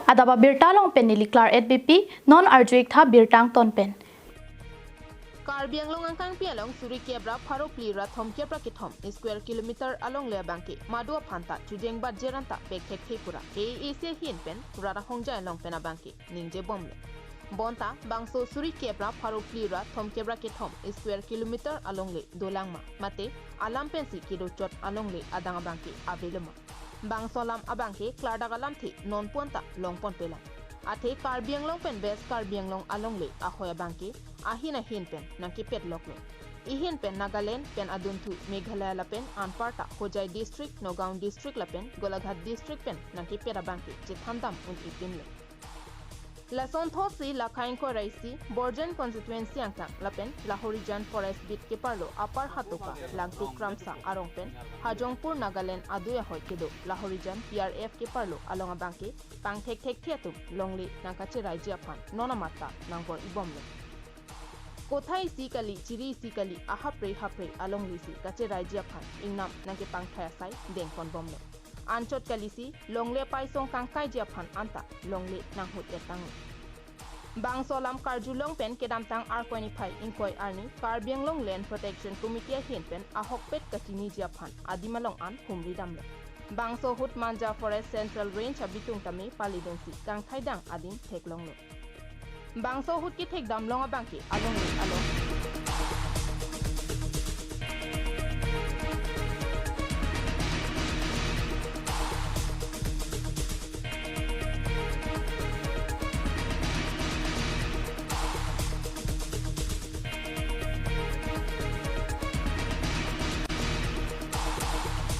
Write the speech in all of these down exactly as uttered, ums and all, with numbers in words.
Adap abirta along pen neli Klar et B P, non arju-ik tha birta angton pen. Karbi Anglong angkangpi along suri kep ra pharo phli ra thom kep ra kethom square kilometer alongle abangke madu aphan ta chujeng bat jer anta pek thekthe pu ra A A C ahin pen rat ahongjai along pen abangke ningje bomlo. Bonta bangso suri kep ra pharo phli ra thom kep ra kethom square kilometer alongle dolang ma, mate alam pensi kedo chot alongle adang abangke avelo ma, bangso alam abangke klardak alamthe nonpu anta longponpelang. Athe Karbi Anglong pen West Karbi Anglong alongle ahoi abangke ahin ahin pen nangkepetloklo. Ihin pen Nagaland pen adunthu Meghalaya lapen anparta Hojai district, Nagaon district lapen Golaghat district pen nangkepet abangke chethandam un-ipinlo. Lason thotsi la khaing korai si Borjan constituency angkang lapen Lahorijan forest beat keparlo Upper Hatoka, Langtuk Kramsa arong pen Hajongpur Nagaland adui ahoi kedo Lahorijan P R F keparlo along abangke pangthek thekthe atum longle nangkacheraiji aphan non amat ta nangbor-ibomlo. Kotha isi kali, chiri isi kali, ahapre hapre alongle si kacheraiji aphan ingnam nangkepangthai asai dengponbomlo. Anchot kalisi longle apaisong kangkaiji aphan anta longle nanghut-et tanglo. Bangso alam karjulong pen kedamtang Arkoi niphai ingkoi arni Karbi Anglong Land Protection Committee ahin pen ahokpet kachiniji aphan adim along an humri damlo. Bangso ahut Manja Forest Central Range abitung tame palidunsi kangthai dang adim theklonglo. Bangso ahut kethekdam long abangke alongle along.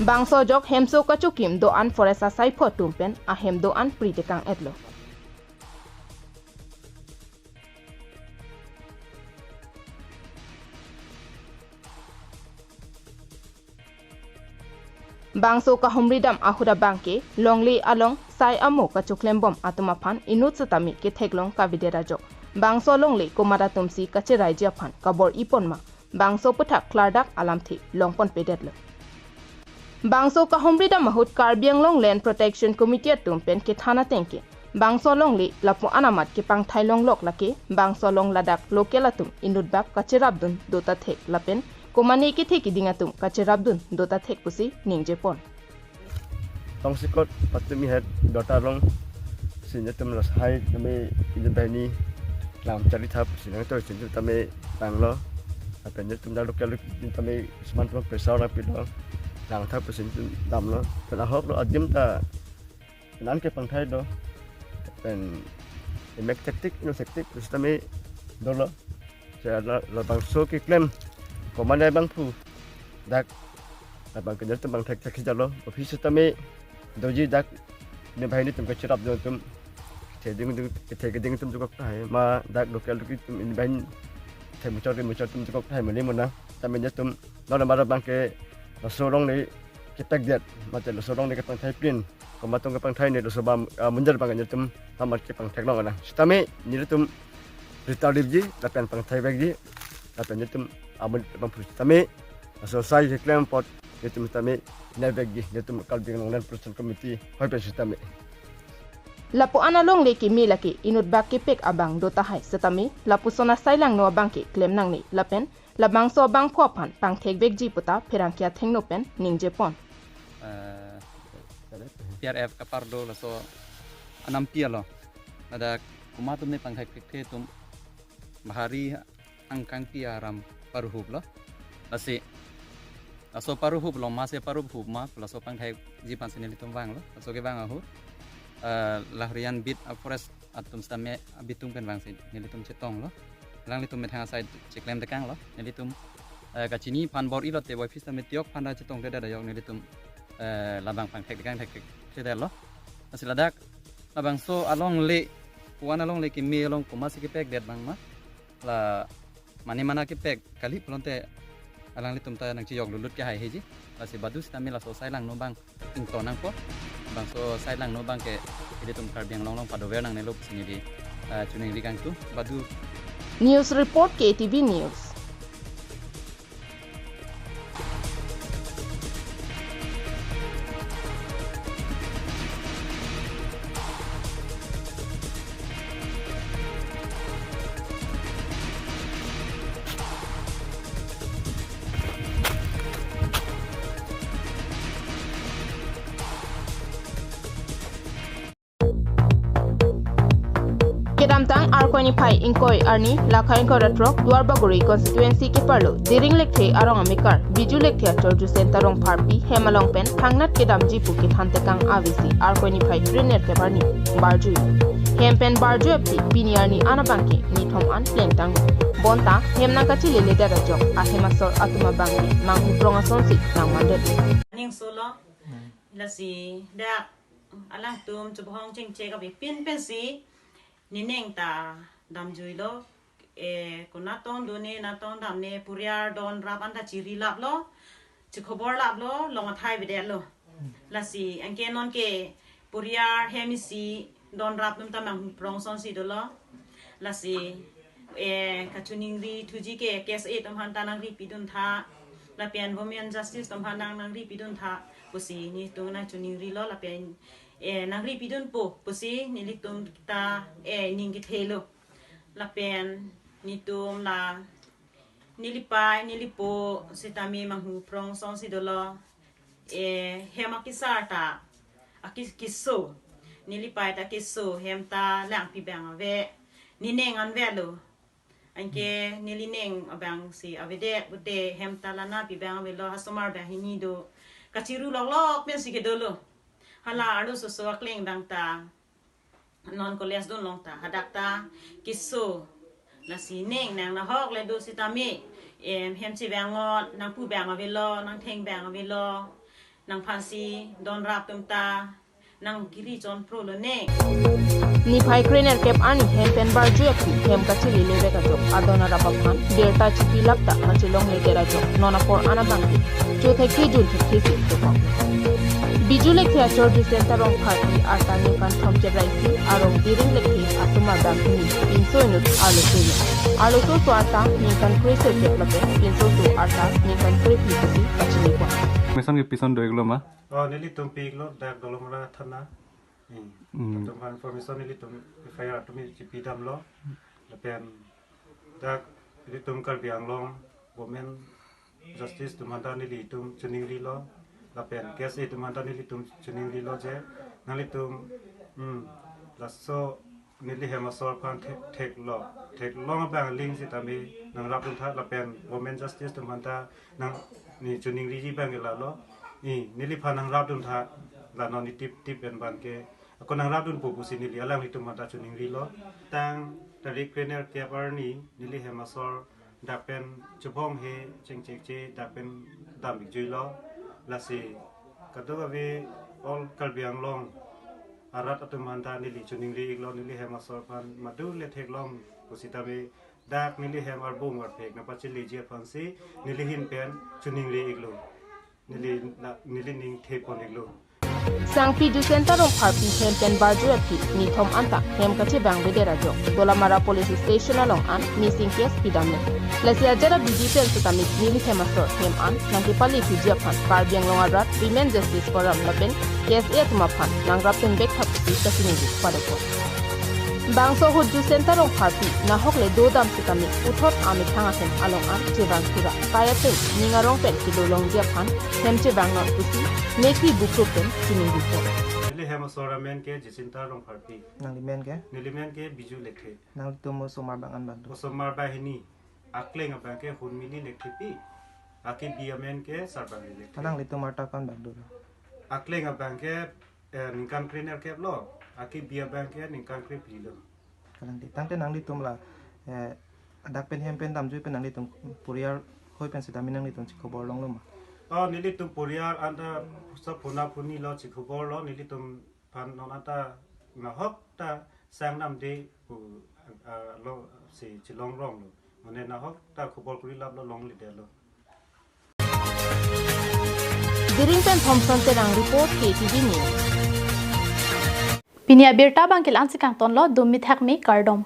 Bangso ajok hemso kachokim do-an forest asaipho atum pen ahem do-an pri tekang-etlo. Bangso kahumridam ahut abangke longle along sai amo kachoklembom atum aphan inut setame ketheklong kavedet ajok. Bangso longle komat atumsi kacheraiji aphan kabor-ipon ma, bangso aputhak klardak alamthe longponpedetlo. Bangso kahumridam ahut Karbi Anglong Land Protection Committee atum pen kethan atengke bangso alongle lapu-an amat kepangthai longlok, lake bangso along ladak local atum inutbak kacherapdun dota thek lapen komane kethe kiding atum kacherapdun dota thek pusi ningjepon. Tongsekot patumi het dota along si netum lasai tame inut banghini klam charli thap si nangtoi si netum tame tanglo. Lapen netum dak local tame seman tame pressure nangpilo, lang thap si netum damlo. Pen ahoklo adim ta penang kepangthai do. Pen emek thektik, inut thektik pusitame dolo. Seta la, labangso keklem komane abangphu dak labangke netum pangthek thek jalo. Office tame doji dak inut banghini atum kacherapdun atum, kethe keding atum, kethe keding atum jokok tahai ma, dak local atum inut banghini kethe muchot ri muchot atum jokok tahai mane mona. Tame netum non amat abangke laso alongle kepekdet mate laso alongle kepangthai pin, komat atum kepangthai ne laso abang, ah, munjar abangke netum amat kepangtheklong nang. Sitame nelitum rita lipji lapen pangthai vekji lapen netum amun abangphu sitame laso sai keklem apot netum sitame nai vekji, netum Karbi Anglong Land Protection Committee hoi pen sitame. Lapu-an alongle keme lake inutbak kepek abang do tahai sitame lapuson asai langno abangke klem nangne lapen labangso abangphu aphan pangthek vekji puta pherangke athengno pen ningjepon. Eh, P R F kapar do laso anampi along. Ladak komat atum ne pangthek thekthe atum bahari angkangpi aram paruhuplo. Lasi laso paruhuplo, mase paruhup ma, laso pangthekji aphansi nelitum vanglo. Laso kevang ahut, eh, Lahorijan beat, ah, forest atum sitame abitung pen vangsi nelitum chetonglo. Alanglitum methang asai cheklem tekanglo. Nelitum, eh, kachini aphan bor-ilote boy office tame tiok aphan ta chetongdedet ajok nelitum, eh, labang pangthek tekang thekthedetlo. Lasi ladak labangso alongle, pu-an alongle keme along komatsi kepekdet abang ma, la mane mana kepek kali pulote alanglitum ta nangchejok lutlut ke haiheji. Lasi badu sitame laso sai langno abang ingto nangpo. Bangso sai langno abangke ilitum Karbi Anglong along padover nangnelo pusi neli, eh, choningri kangtung. Badu. News report, K T V News. Arkoini phai ingkoi arni, lakha ingkoi ra throk, Duarbagori constituency keparlo Diring Lekthe arong amekar Biju Lekthe achor Jusen Tarong Pharpi hem along pen thangnat kedamji pu kethan tekang avesi Arkoini phai krenerkep arni barjui. Hem pen barjui aphi pini arni an abangke nithom an plengtang. Bonta hem nangkachilele det ajok ahem asor atum abangke manghuprong asonsi nangmandet. Ning solo, lasi dak alangtum chubahong chengche kave pin pensi nening ta damjuilo, eh, konatong done, natong damne, puriar don rap anta chiri laplo, chikhobor laplo, long athai bedetlo. Lasi anke nonke puriar hem isi don rap atum ta manghuprong asonsi dolo. Lasi, eh, kachiningri thuji ke KSA atum aphanta nangri pidun tha, lapen Women Justice atum aphanta nangri pidun tha pusi netum nangchiningrilo lapen, eh, nangri pidunpo pusi nelitum ta, eh, ning kethelo. Lapen netum la nelipei nelipo sitame manghuprong asonsi dolo. Eh, hem akesar ta aki-, keso. Nelipei ta keso, hem ta langpi abang ave. Nening an avelo. Anke nelining abangsi avedet, bude hem ta la napi abang avelo, asomar abang hini do. Kachiru loklok pensi kedolo. Hala arloso akleng abang ta non college dun long ta hadak ta keso. Lasi ning nang nahok le do sitame, em, hem chevang-ot, nangpu abang avelo, nangtheng abang avelo, nangphansi don rap atum ta nangkiri chonprolo ne. Niphai krenerkep arni hem pen barjui aphi hem kachilele det ajok adon arap aphan birta chipi lap ta kachelongle det ajok non apor an abangke chothekthe junthekthe si chepok. Biju Lekthe achor Jusen Tarong Pharpi arta ningkan thomkep ra isi arong Diring Lekthe atum adang hini pinso inut arloso lo. Arloso arta ningkan kresirkep lapen pinso arta ningkan krephli pusi kachini pon. Information ke pison do-iklo ma? Oh, nelitum pi-iklo dak Dolamara thana. Hmm. Hmm. Atum aphan information nelitum F I R atum chipi damlo. Lapen dak nelitum Karbi Anglong Women Justice atum aphanta nelitum chiningrilo. Lapen KSA atum aphanta nelitum chiningrilo je nanglitum, hmm, laso neli hem asor aphan thek, theklong, theklong abang aling sitame nangrapdun tha lapen Women Justice atum aphanta nang ne chiningriji abangke lalo. I, neliphan nangrapdun tha, la non ne tip tip pen abangke ako nangrapdunpo pusi neli alanglitum aphanta chiningrilo. Tang tarik krenerkep arni neli hem asor dak pen chubahong he chengchekche dak pen dambikjuilo. Lasi kadokave all Karbi Anglong arat atum aphanta neli chiningri-iklo, neli hem asor aphan madu le theklong pusitame dak neli hem arbung arphek nangpacheleji aphansi neli ahin pen chiningri-iklo. Neli na, neli ning thepon-iklo. Sangpi Jusen Tarong Pharpi hem pen barjui aphi nithom anta hem kachevangvedet ajok Dolamara Police Station along an missing case pidamlo. Lasi ajat abidi pen sitame neli hem asor hem an nangkepale thuji aphan Karbi Anglong arat Women Justice Forum lapen KSA atum aphan nangrapdun vek tha pusi kachiningri padokok. Bangso ahut Jusen Tarong Pharpi nahok le dodam sitame puthot amethang ahem along an chevang thura kaya pen ning arong pen kedolongji aphan hem chevangnon pusi mekri bukrup pen chiningripo. Neli hem asor amen ke Jacinta Rongpharpi. Nangli men ke? Neli men ke Biju Lekthe. Nanglitum osomar abang an abang do? Osomar abang hini. Akleng abang ke Hunmili Lekthepi. Akebi amen ke Sarbani Lekthe. Nanglitum arta ko-an abang dolo? Akleng abang ke, eh, ningkan krenerkep lo. Akebi abang ke ningkan krephli lo. Kalang di. Tangte nanglitum la, eh, adak pen hem pen damjui pen nanglitum puriar hoi pen sitame nanglitum chikhobor longlo ma? Oh, nelitum puriar anta sa phuna phuni lo, chikhobor lo, nelitum aphan non anta nahok ta sang namde pu, ah, lo si chilongrong lo. Mane nahok ta khobor kuri lap lo, longledetlo. Diring pen Thompson Terang report, K T V News. Pini abirta abang ke la-ansi kangtonlo, dum mithak me kardom.